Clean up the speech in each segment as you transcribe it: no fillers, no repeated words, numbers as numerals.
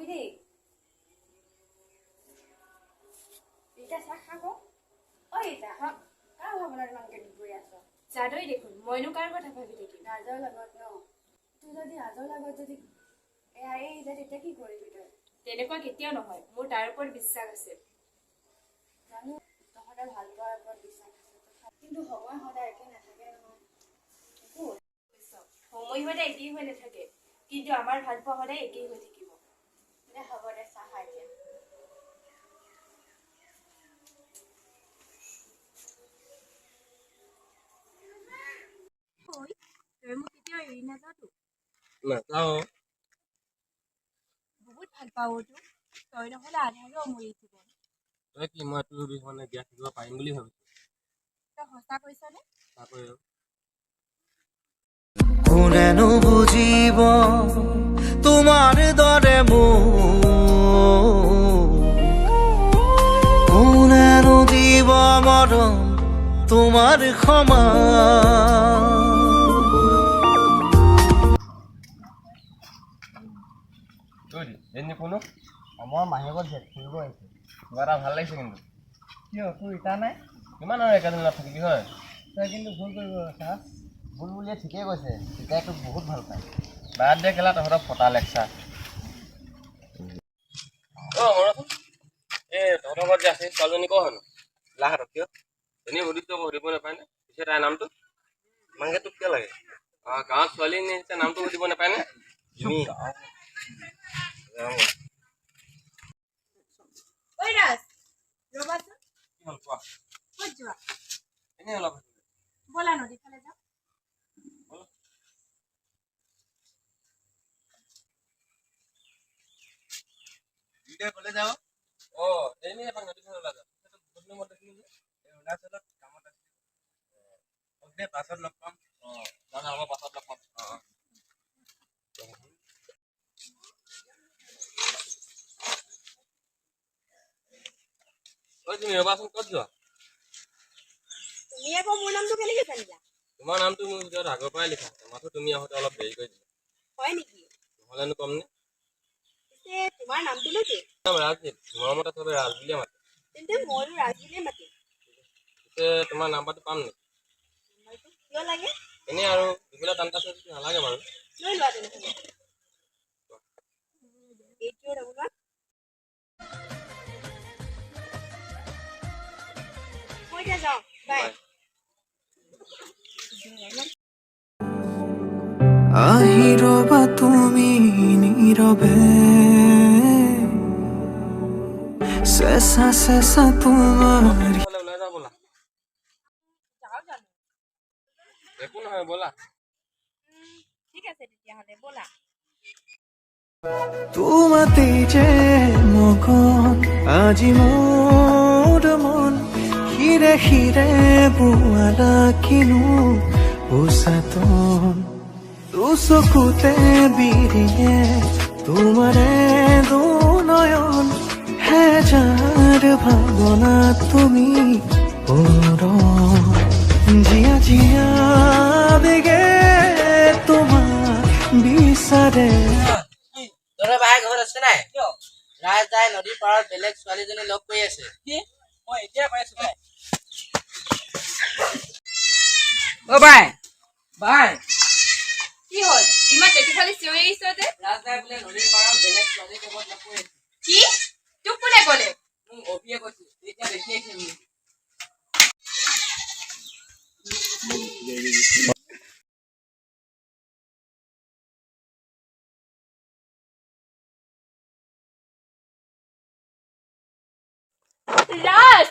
খাবি দেই। ৰীতা, চাহ খা আকৌ। ঐ ৰীতা, কাৰ ভাৱনাত ইমানকে ডুবি আছ? জানই দেখোন, মইনো কাৰ কথা ভাবি থাকিম? ৰাজৰ লগত ন? তোৰ যদি ৰাজৰ লগত যদি এয়া এৰি যায়, তেতিয়া কি কৰিবি তই? তেনেকুৱা কেতিয়াও নহয়। মোৰ তাৰ ওপৰত বিশ্বাস আছে। জানো, তহঁতে ভাল পোৱাৰ ওপৰত বিশ্বাস আছে, কিন্তু সময় সদায় একে নাথাকে নহয় একো। সময় সদায় একেই হৈ নাথাকে, কিন্তু আমাৰ ভালপোৱা সদায় একেই হৈ থাকিব। দে, হ'ব দে, চাহ খা এতিয়া। তই মোক কেতিয়াও এৰি নাযাওতো? নাযাওঁ। বহুত ভাল পাওঁ অ' তোক। তই নহ'লে আধাৰুৱা মোৰ এই জীৱন। তই কি মই তোৰ অবিহনে জীয়াই থাকিব পাৰিম বুলি ভাবিছ? তই সঁচা কৈছনে? সঁচাকৈ। কোনেনো বুজিব তোমাৰ দৰে মোক? কোনেনো দিব মৰম তোমাৰ সমান? এনে কোনো আমাৰ মাহীয়েকৰ ঘৰত ফুৰিব আহিছে। কিবা এটা ভাল লাগিছে কিন্তু। কিয়, তোৰ ইটা নাই? কিমান আৰু একেদিন থাকিবি হয়? তই কিন্তু ভুল কৰিব চা। ভুল বুলিয়ে ঠিকেই কৈছে। পিতাই তোক বহুত ভাল পায়। বাদ দে কেলা, তহঁতৰ ফটা লেকচাৰ। অ ৰচোন, এই তহঁতৰ ঘৰত যে আছে ছোৱালীজনী ক হয়নো? লাহাতক কিয়? এনেই সুধিছো আকৌ, সুধিব নাপায় নে? পিছে তাইৰ নামটো? ইমানকে তোক কিয় লাগে? অঁ, গাঁৱত ছোৱালী নি নামটো সুধিব নাপায় নে? জুমি। ঐ ৰাজ, ৰ'বাচোন। কি হ'ল, কোৱা। ক'ত যোৱা? এনেই অলপ। ব'লা, নদীৰ ফালে যাওঁ। ব'লা। দুইটাই ক'লে যাওঁ? অঁ, এনেই এপাক নদীৰ ফালে ওলাই যাওঁ। বহুত দিনৰ মূৰত দেখিলোঁ যে। এই অৰুণাচলত কামত আছিলো। হওক দে, পাছত লগ পাম। অঁ, যাম, হ'ব, পাছত লগ পাম। অঁ। ঐ তুমি ৰ'বাচোন, ক'ত যোৱা? তুমি আকৌ মোৰ নামটো কেনেকে জানিলা? তোমাৰ নামটো মোৰ ভিতৰত আগৰ পৰাই লিখা আছে, মাথো তুমি আহোঁতে অলপ দেৰি কৰি দিলা। হয় নেকি? নহ'লেনো কম নে? পিছে তোমাৰ নামটোনো কি? নাম ৰাজদ্বীপ। মৰমতে চবে ৰাজ বুলিয়ে মাতে। তেন্তে ময়ো ৰাজ বুলিয়ে মাতিম। পিছে তোমাৰ নাম্বাৰটো পাম নেকি? নাম্বাৰটো কিয় লাগে? এনেই আৰু, দিবলৈ টান পাইছে যদি নালাগে বাৰু। লৈ লোৱা তেনেহ'লে, 8011। মই এতিয়া যাওঁ, বাই। আহি ৰবা তুমি নীৰৱে, চেঁচা চেঁচা তোমাৰ ফালে ওলাই যাওঁ ব'লা। যাওঁ জানো? একো নহয়, ব'লা। ঠিক আছে তেতিয়াহ'লে, ব'লা। তোমাতেই যে মগন আজি মোৰ মন, শিৰে শিৰে বোৱালা কিনো উচাতন। দুচকুতে বিৰিঙে তোমাৰে দুনয়ন, হেজাৰ ভাৱনা তুমি অনুৰণ। জীয়া জীয়া বেগে তোমাক বিচাৰে। তহঁতৰ বাই ঘৰত আছে নাই? ৰাজ দাই নদীৰ পাৰত বেলেগ ছোৱালীজনী লগ কৰি আছে। কি? মই এতিয়া কৈ আছো বাই। অ বাই, বাই। কি হ'ল? ইমান তেতিফালে চিঞৰি আহিছ যে? ৰাজ দাই বোলে নদীৰ পাৰত বেলেগ ছোৱালীৰ লগত লগ কৰি আছে। কি? তোক কোনে ক'লে? মোক অভিয়ে কৈছে, এতিয়া দেখি আহিছে বোলে। ৰাজ!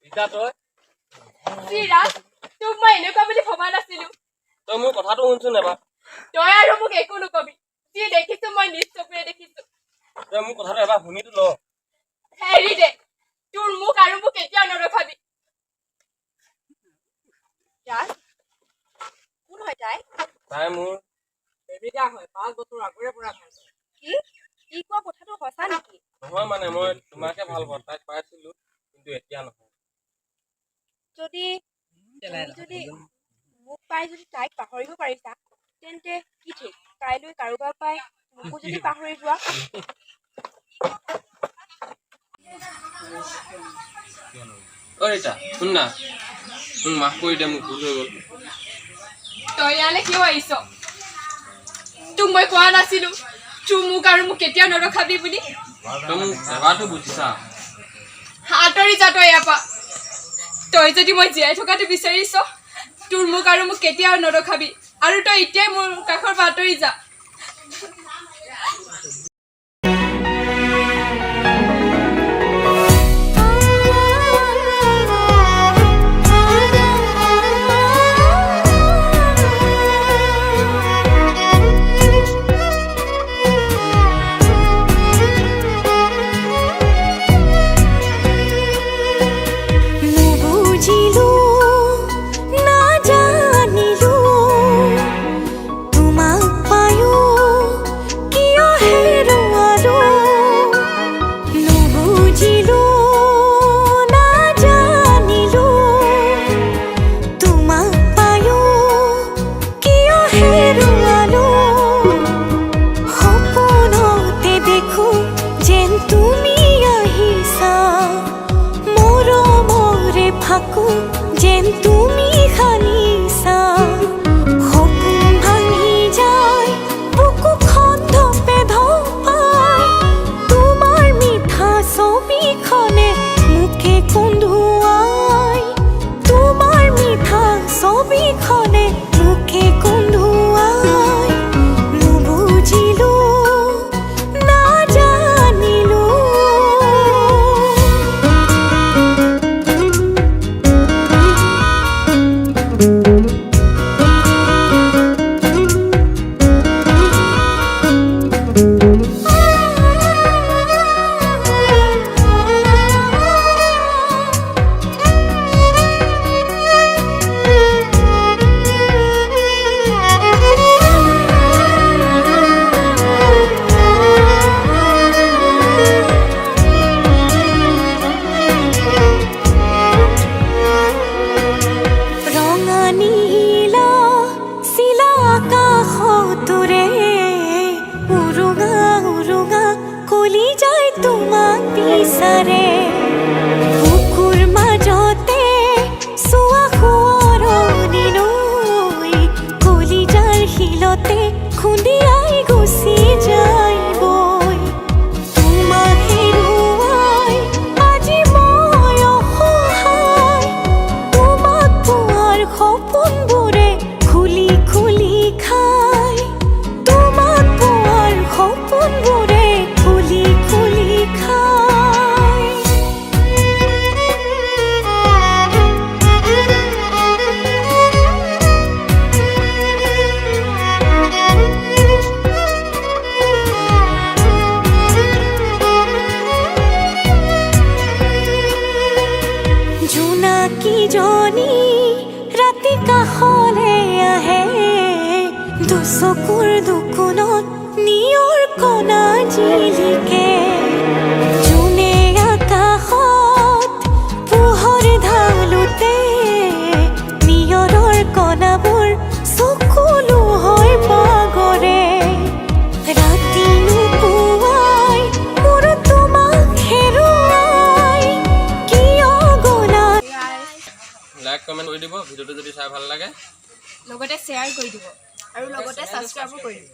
ৰীতা, তই? চি ৰাজ, তোক মই এনেকুৱা বুলি ভবা নাছিলো। তই মোৰ কথাটো শুনচোন এবাৰ। তই আৰু মোক একো নকবি। যি দেখিছো মই নিজ চকুৰে দেখিছো। তই মোৰ কথাটো এবাৰ শুনিতো ল। এৰি দে। তোৰ মুখ আৰু মোক কেতিয়াও নৰখাবি। ৰাজ, কোন হয় তাই? তাই মোৰ প্ৰেমিকা হয়, 5 বছৰ আগৰে পৰা ভাল পায়। কি? কি কোৱা, কথাটো সঁচা নেকি? নহয়, মানে মই তোমাকে ভাল পাওঁ। তাইক পাইছিলো, কিন্তু এতিয়া নহয়। যদি তুমি যদি মোক পাই যদি তাইক পাহৰিব পাৰিছা, তেন্তে কি ঠিক কাইলৈ কাৰোবাক পাই মোকো যদি পাহৰি যোৱা। অ ৰীতা, শুন না, মোক মাফ কৰি দে, মোক ভুল হৈ গ'ল। তই ইয়ালৈ কিয় আহিছ? তোক মই কোৱা নাছিলো তোৰ মোক আৰু মোক কেতিয়াও নৰখাবি বুলি? তই মোক এবাৰতো বুজিছা। আঁতৰি যা তই ইয়াৰ পৰা। তই যদি মই জীয়াই থকাটো বিচাৰিছ, তোৰ মোক আৰু মোক কেতিয়াও নৰখাবি, আৰু তই এতিয়াই মোৰ কাষৰ পৰা আঁতৰি যা। নুবুজিলো, নাজানিলো, তোমাক পায়ো কিয় হেৰুৱালো। নুবুজিলো, নাজানিলো, তোমাক পায়ো কিয় হেৰুৱালো। সপোনতে দেখো যেন তুমি আহিছা, মৰমৰে ফাকু যেন তুমি সানিছা। সপোন ভাঙি যায়, বুকুখন ধপে ধপাই, তোমাৰ মিঠা ছবিখনে মোকে কন্দুৱাই, তোমাৰ মিঠা ছবিখনে মোকে কন্দুৱাই। নুবুজিলো, নাজানিলো। ৰঙা নীলা চিলা আকাশটোৰে উৰুঙা উৰুঙা কলি যায় তোমাক বিচাৰে। বুকুৰ মাজতে চোৱা সোঁৱৰণি নৈ, কলিজাৰ শিলতে খুন্দিয়াই গুচি যায় বৈ। তোমাক হেৰুৱাই আজি মই অসহায়, তোমাক পোৱাৰ সপোনবোৰে খুলি খুলি খায়, তোমাক পোৱাৰ সপোনবোৰে খুলি খুলি খায়। জোনাকী জনী ৰাতি কাষলে আহে, দুচকুৰ দুকোণত নিয়ৰ কণা জিলিকে। জোনে আকাশত পোহৰ ঢালোতে নিয়ৰৰ কণাবোৰ চকুলো হৈ বাগৰে। ৰাতি নুপুৱাই মোৰ তোমাক হেৰুৱাই কিয় গ'লা? লাইক, কমেণ্ট কৰি দিব ভিডিঅ'টো যদি চাই ভাল লাগে। লগতে শ্বেয়াৰ কৰি দিব আৰু লগতে ছাবস্ক্ৰাইবো কৰি দিব।